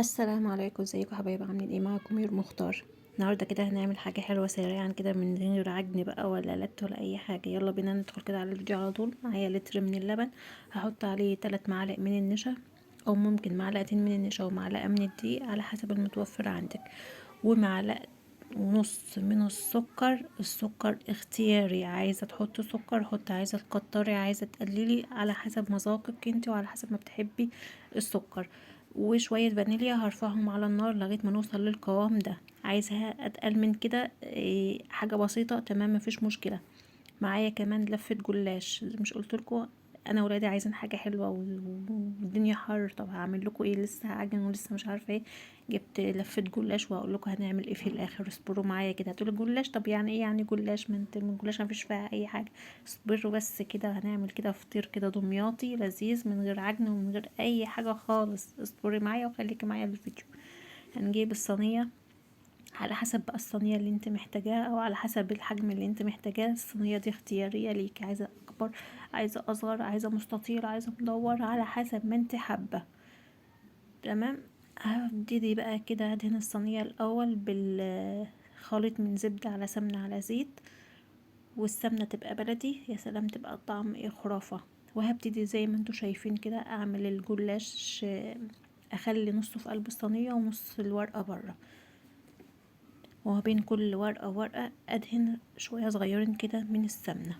السلام عليكم، ازيكم حبايب؟ عاملين ايه؟ معاكم مير مختار. النهارده كده هنعمل حاجة حلوة سريعا كده من غير عجن بقى ولا لت ولا اي حاجة. يلا بينا ندخل كده على الفيديو على طول. معايا لتر من اللبن، هحط عليه 3 معالق من النشا، او ممكن معلقتين من النشا ومعلقة من الدقيق على حسب المتوفر عندك، ومعلقة ونص من السكر. السكر اختياري، عايزه تحطي سكر حطي، عايزه تكتري عايزه تقللي على حسب مذاقك انت وعلى حسب ما بتحبي السكر. وشوية فانيليا هرفعهم على النار لغاية ما نوصل للقوام ده. عايزها اتقل من كده حاجة بسيطة، تمام مفيش مشكلة. معايا كمان لفه جلاش، مش قلتلكوا انا ولادي عايزين حاجة حلوة والدنيا حر، طب هعمل لكم ايه؟ لسه هعجن ولسه مش عارفه ايه. جبت لفه جلاش وهقول لكم هنعمل ايه في الاخر، اصبروا معايا كده. هتقولوا جلاش؟ طب يعني ايه يعني جلاش؟ ما انت من جلاش مفيش فيها اي حاجة. اصبروا بس كده، هنعمل كده فطير كده دمياطي لذيذ من غير عجن ومن غير اي حاجة خالص. اصبري معايا وخليكي معايا الفيديو. هنجيب الصينية على حسب بقى الصينية اللي انت محتاجاها او على حسب الحجم اللي انت محتاجاه. الصينية دي اختيارية ليك، عايزة اكبر عايزة اصغر عايزة مستطيل عايزة مدور، على حسب ما انت حابة. تمام. هبتدي بقى كده ادهن الصينية الاول بالخليط من زبدة على سمنة على زيت، والسمنة تبقى بلدي، يا سلام تبقى الطعم ايه خرافة. وهبتدي زي ما انتوا شايفين كده اعمل الجلاش، اخلي نصه في قلب الصينية ونص الورقة بره، وما بين كل ورقة وورقة أدهن شوية صغيرين كده من السمنة.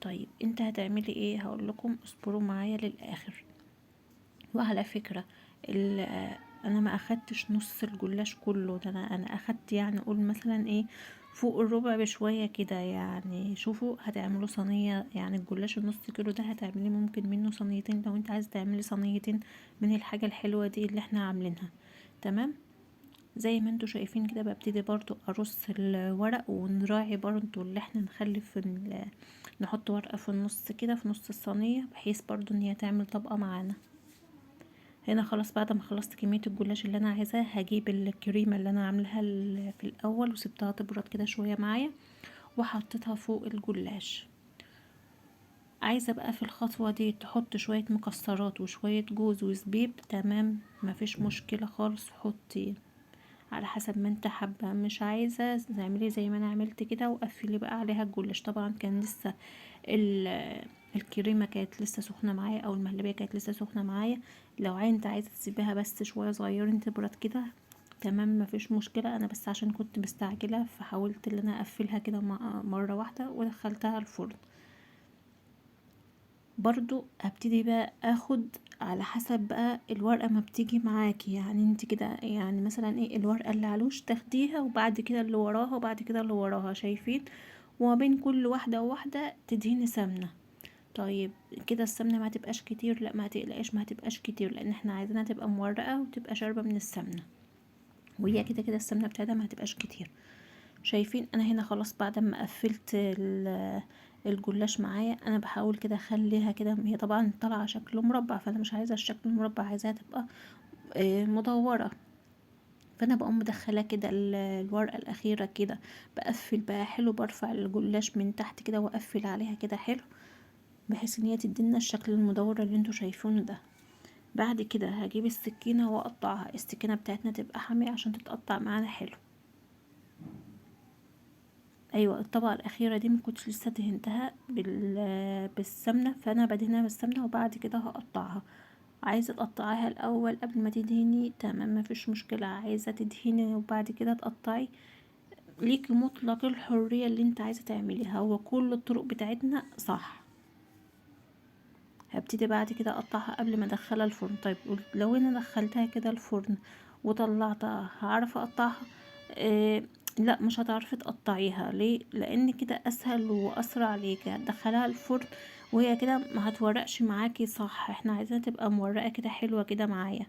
طيب انت هتعملي ايه؟ هقول لكم، اصبروا معايا للآخر. وعلى فكرة انا ما اخدتش نص الجلاش كله ده، انا اخدت قول مثلا ايه فوق الربع بشوية كده. شوفوا هتعملوا صينية، الجلاش النص كيلو ده هتعملي ممكن منه صينيتين لو انت عايزة تعملي صينيتين من الحاجة الحلوة دي اللي احنا عاملينها. تمام. زي ما انتوا شايفين كده ببتدي برضو ارص الورق، ونراعي برضو اللي احنا نخلي في نحط ورقة في النص كده في نص الصينية، بحيث برضو ان هي تعمل طبقة معانا. هنا خلاص بعد ما خلصت كمية الجلاش اللي انا عايزاها، هجيب الكريمة اللي انا عاملاها في الاول وسبتها تبرد كده شوية معايا، وحطيتها فوق الجلاش. عايزة بقى في الخطوة دي تحط شوية مكسرات وشوية جوز وزبيب، تمام مفيش مشكلة خالص، حطي على حسب ما انت حابة. مش عايزة تعملي زي ما انا عملت كده وقفلي بقى عليها الجلاش. طبعا كان لسه الكريمة كانت لسه سخنة معايا، او المهلبية كانت لسه سخنة معايا. لو انت عايزة تسيبيها بس شوية صغيرين تبرد كده، تمام مفيش مشكلة. انا بس عشان كنت مستعجلة فحاولت ان انا اقفلها كده مرة واحدة ودخلتها الفرن. برضو هبتدي بقى اخد على حسب بقى الورقة ما بتيجي معاكي، انت كده مثلا ايه الورقة اللي على الوش تاخديها، وبعد كده اللي وراها، وبعد كده اللي وراها، شايفين؟ وما بين كل واحدة وواحدة تدهني سمنة. طيب كده السمنة ما هتبقاش كتير، لا ما هتقلقش ما هتبقاش كتير، لان احنا عايزينها تبقى مورقة وتبقى شاربة من السمنة، وهي كده كده السمنة بتاعتها ما هتبقاش كتير. شايفين انا هنا خلاص بعد ما قفلت الجلاش معايا، انا بحاول كده اخليها كده، هي طبعا طالعه شكله مربع، فانا مش عايزه الشكل المربع، عايزاها تبقى مدورة. فانا بقوم مدخله كده الورقة الاخيرة كده، بقفل بقى حلو، برفع الجلاش من تحت كده واقفل عليها كده حلو، بحيث ان هي تدينا الشكل المدور اللي انتوا شايفينه ده. بعد كده هجيب السكينة واقطعها، السكينة بتاعتنا تبقى حامية عشان تتقطع معانا حلو. ايوه الطبقة الاخيرة دي ما كنتش لسه دهنتها بالسمنه، فانا بدهنها بالسمنه وبعد كده هقطعها. عايزه تقطعيها الاول قبل ما تدهني، تمام مفيش مشكلة. عايزه تدهني وبعد كده تقطعي، ليكي مطلق الحرية اللي انت عايزه تعمليها، هو كل الطرق بتاعتنا صح. هبتدي بعد كده اقطعها قبل ما ادخلها الفرن. طيب لو انا دخلتها كده الفرن وطلعتها هعرف اقطعها؟ لا مش هتعرفي تقطعيها. ليه؟ لان كده اسهل واسرع ليكي. هتدخلها الفرن وهي كده ما هتورقش معاكي صح، احنا عايزينها تبقى مورقه كده حلوة كده معايا.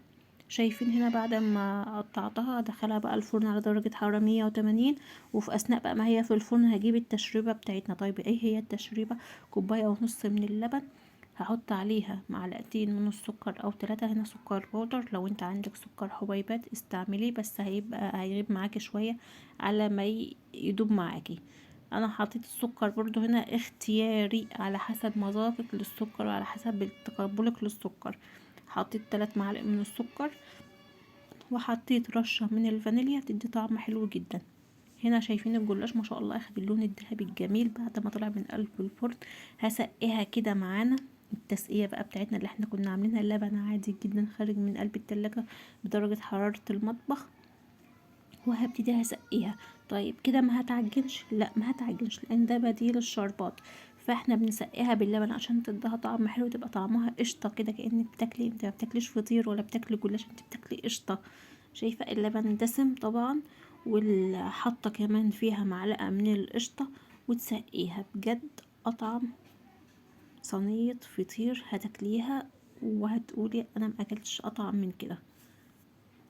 شايفين هنا بعد ما قطعتها هدخلها بقى الفرن على درجه حرارة 180، وفي اثناء بقى ما هي في الفرن هجيب التشريبه بتاعتنا. طيب ايه هي التشريبه؟ كوباية ونص من اللبن، هحط عليها معلقتين من السكر او 3، هنا سكر بودر، لو انت عندك سكر حبيبات استعمليه، بس هيغيب معاكي شوية على ما يدوب معاكي. انا حطيت السكر برضو هنا اختياري على حسب مذاقك للسكر وعلى حسب تقبلك للسكر. حطيت 3 معالق من السكر، وحطيت رشة من الفانيليا تدي طعم حلو جدا. هنا شايفين الجلاش ما شاء الله اخد اللون الذهبي الجميل بعد ما طلع من قلب الفرن. هسقيها كده معانا التسقية بقى بتاعتنا اللي احنا كنا عاملينها، اللبن عادي جدا خارج من قلب التلاجة بدرجة حرارة المطبخ، وهبتدي هسقيها. طيب كده ما هتعجنش؟ لا ما هتعجنش، لان ده بديل الشربات، فاحنا بنسقيها باللبن عشان تديها طعم حلو، تبقى طعمها قشطه كده، كانك بتاكلي، انت ما بتاكليش فطير ولا بتاكلي جلاش، انت بتاكلي قشطه. شايفه اللبن دسم طبعا، والحاطه كمان فيها معلقه من القشطه، وتسقيها. بجد اطعم صينية فطير هتاكليها وهتقولي انا ما اكلتش اطعم من كده،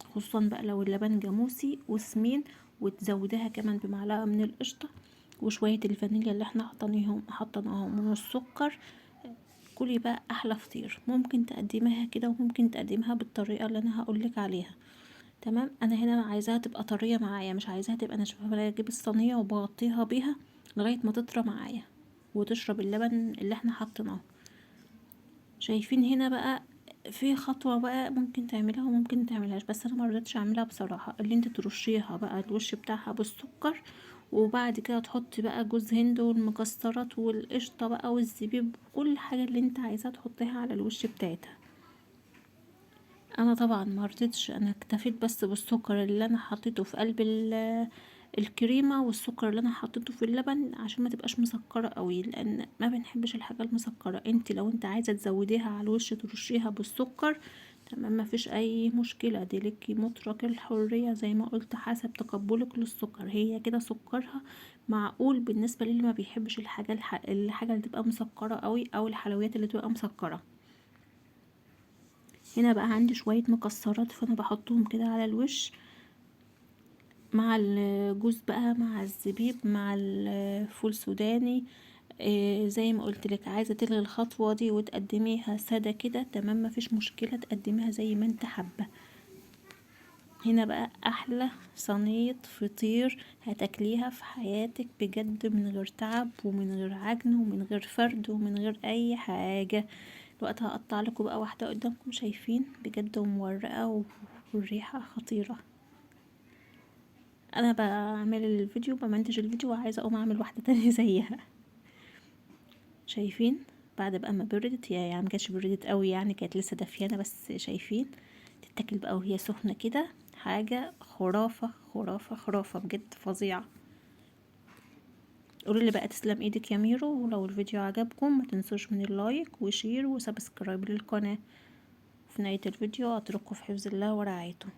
خصوصا بقى لو اللبن جاموسي وسمين، وتزوديها كمان بمعلقه من القشطه وشوية الفانيليا اللي احنا حطيناهم والسكر. كلي بقى احلى فطير. ممكن تقدميها كده وممكن تقدميها بالطريقة اللي انا هقولك عليها. تمام، انا هنا عايزاها تبقى طرية معايا، مش عايزاها تبقى ناشفة، فانا اجيب الصينية وبغطيها بيها لغاية ما تطرى معايا وتشرب اللبن اللي احنا حطيناه. شايفين هنا بقى في خطوة بقى ممكن تعملها وممكن تعملهاش، بس انا ما رضيتش اعملها بصراحة، اللي انت ترشيها بقى الوش بتاعها بالسكر، وبعد كده تحطي بقى جوز هند والمكسرات والقشطه بقى والزبيب وكل حاجة اللي انت عايزاها تحطيها على الوش بتاعتها. انا طبعا ما رضيتش، انا اكتفيت بس بالسكر اللي انا حطيته في قلب الكريمة والسكر اللي انا حطيته في اللبن عشان ما تبقاش مسكره قوي، لان ما بنحبش الحاجة المسكره. انت لو انت عايزه تزوديها على الوش ترشيها بالسكر، تمام، ما فيش اي مشكلة، دي لك مطلق الحرية زي ما قلت حسب تقبلك للسكر. هي كده سكرها معقول بالنسبة للي ما بيحبش الحاجة اللي تبقى مسكره قوي او الحلويات اللي تبقى مسكره. هنا بقى عندي شوية مكسرات، فانا بحطهم كده على الوش مع الجوز بقى، مع الزبيب، مع الفول سوداني. زي ما قلت لك عايزه تلغي الخطوة دي وتقدميها ساده كده، تمام، مفيش مشكلة، تقدميها زي ما انت حابة. هنا بقى احلى صينية فطير هتاكليها في حياتك بجد، من غير تعب ومن غير عجن ومن غير فرد ومن غير اي حاجة. الوقت هقطع لكم بقى واحدة قدامكم، شايفين بجد ومورقه والريحه خطيرة. انا بعمل الفيديو، بمنتج الفيديو، وعايزه اقوم اعمل واحدة تانية زيها. شايفين بعد بقى ما بردت، يعني ما كانتش بردت قوي، يعني كانت لسه دافيانه، بس شايفين تتاكل بقى وهي سخنة كده، حاجة خرافه خرافه خرافه بجد، فظيعة. قولوا لي بقى تسلم ايدك يا ميرو، ولو الفيديو عجبكم ما تنسوش من ال like و share و subscribe للقناة. في نهاية الفيديو اترككم في حفظ الله ورعايته.